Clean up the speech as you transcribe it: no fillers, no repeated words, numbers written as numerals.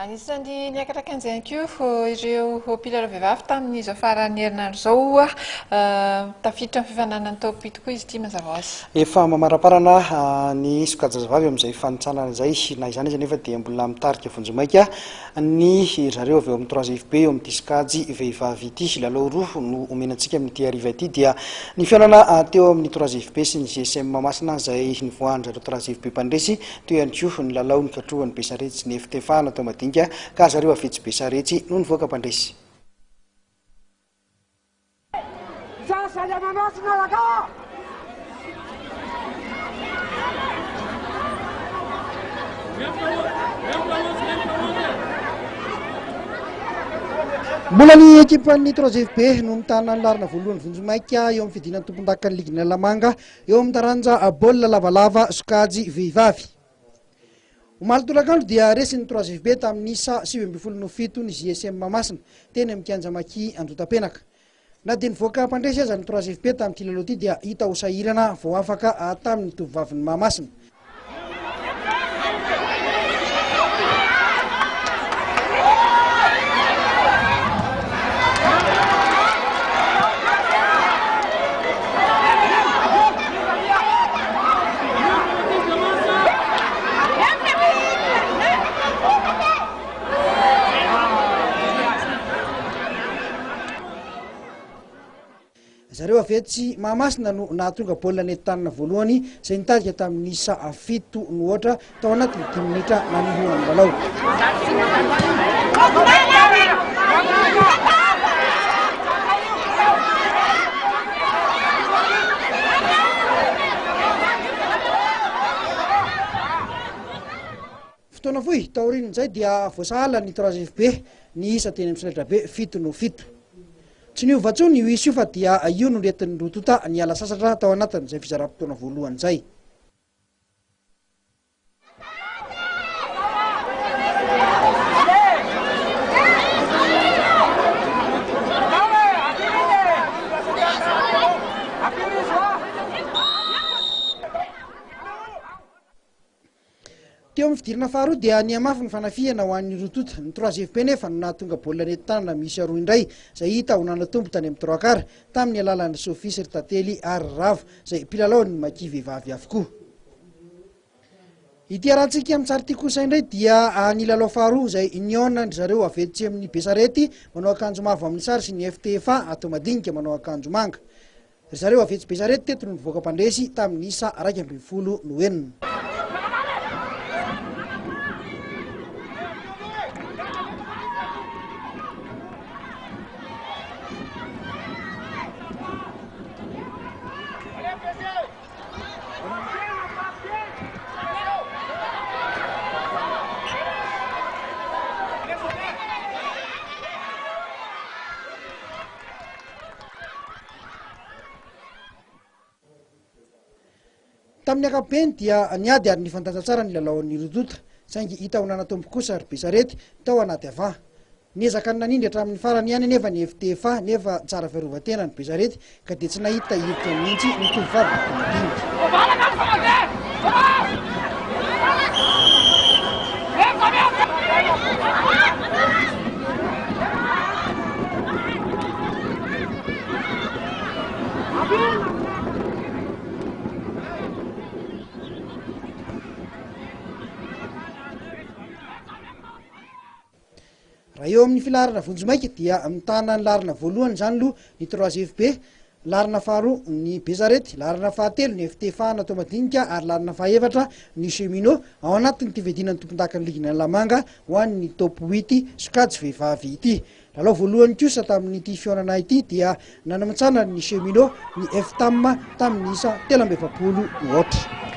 Anisan'ny niakatra kianja ihany koa ireo mpilalao vehivavy tamin'izao faran'ny herinandro izao. Tafiditra amin'ny fifaninanana top huit koa izy ity mazava ho azy. Efa mamaraparana ny sokajin-jazavavy amin'izay fanintsanana izay. Na izany aza anefa dia mbola mitarika vonjimaika ny ry zareo avy eo amin'ny trois FB eo amin'ity sokajy vehivavy ity. Lalao roa no omena antsika amin'ity hariva ity dia ny fihaonana teo amin'ny trois FB sy ny GSM Mahamasina izay nivoahan-dry zareo trois FB mpandresy. Teo ihany koa ny lalao nikatrohan'ny Besarety sy ny FTFA natao madinika ka zareo avy etsy Besarety no nivoaka mpandresy. Mbola ny ekipan'ny trois FB no mitana ny laharana voalohany vonjimaika eo amin'ny fiadiana ny tompondakan'ny ligin'Analamanga Eo amin'ny taranja baolina lavalava sokajy vehivavy. Omaly tolakandro dia resin'ny trois FB tamin'ny isa 19 no 7 ny JSM Mahamasina, teny amin'ny kianja Maki Andotapenaka. Na dia nivoaka mpandresy aza ny trois FB tamin'ity lalao ity dia hita ho sahirana vao afaka tamin'ny tovovavin'i Mahamasina. Zareo avy etsy Mahamasina no nahatonga baolina nentanina voalohany izay nitarika tamin'ny isa 7 no aotra tao anatin'ny dimy minitra nanohonan'ny lalao. Fotoana fohy taorian'izay dia voasahala ny trois FB ny isa teny amin'ny solaitrabe 7 no 7. Tsy niova intsony io isa io fa dia io no nentin'ny roa tonta niala sasatra tao anatin'izay fizaram-potoana voalohany izay. Teo amin'ny fidirana faharoa dia nihamafy ny fanafihana ho an'ny roa tonta. Ny trois FB nefa no nahatonga baolina nety tanana miisa roa indray, izay hita ho nanatombo tany amin'ny trois quarts, tamin'ny alalan'i Sophie sy ry Tantely ary ry Ravo, izay mpilalaon'ny Maki vehivavy avokoa. Ity arahantsika amin'ny sary ity kosa indray dia ny lalao faharoa izay nihaonan-dry zareo avy etsy amin'ny Besarety manao akanjo mavo amin'ny sary sy ny FTFA ato Madinika manao akanjo manga. Ry zareo avy etsy Besarety teto no nivoaka mpandresy tamin'ny isa 11 no 6. Tamin'ny ankapobeny dia niady ary nifandanja tsara ny lalaon'ny roa tonta, saingy hita ho nanatombo kosa ry Besarety tao anaty avant. Niezaka ny nanindry hatramin'ny farany ihany anefa ny FTFA nefa tsara fiarovan-tena ny Besarety ka dia tsy nahita hirika mihitsy ny tovovavy madinika. Raha eo amin'ny filaharana vonjimaika dia mitana ny laharana voalohany izany aloha ny trois FB, laharana faharoa ny Besarety, laharana fahatelo ny FT Fahana Toamadinika ary laharana fahaefatra ny Cheminot ao anatin'ity fiadiana ny tompondakan'ny ligin'Analamanga ho an'ny top huit sokajy vehivavy ity. Lalao voalohany kosa tamin'ity fihaonana ity dia nanamontsanan'ny Cheminot ny FTAM tamin'ny isa 43 no aotra.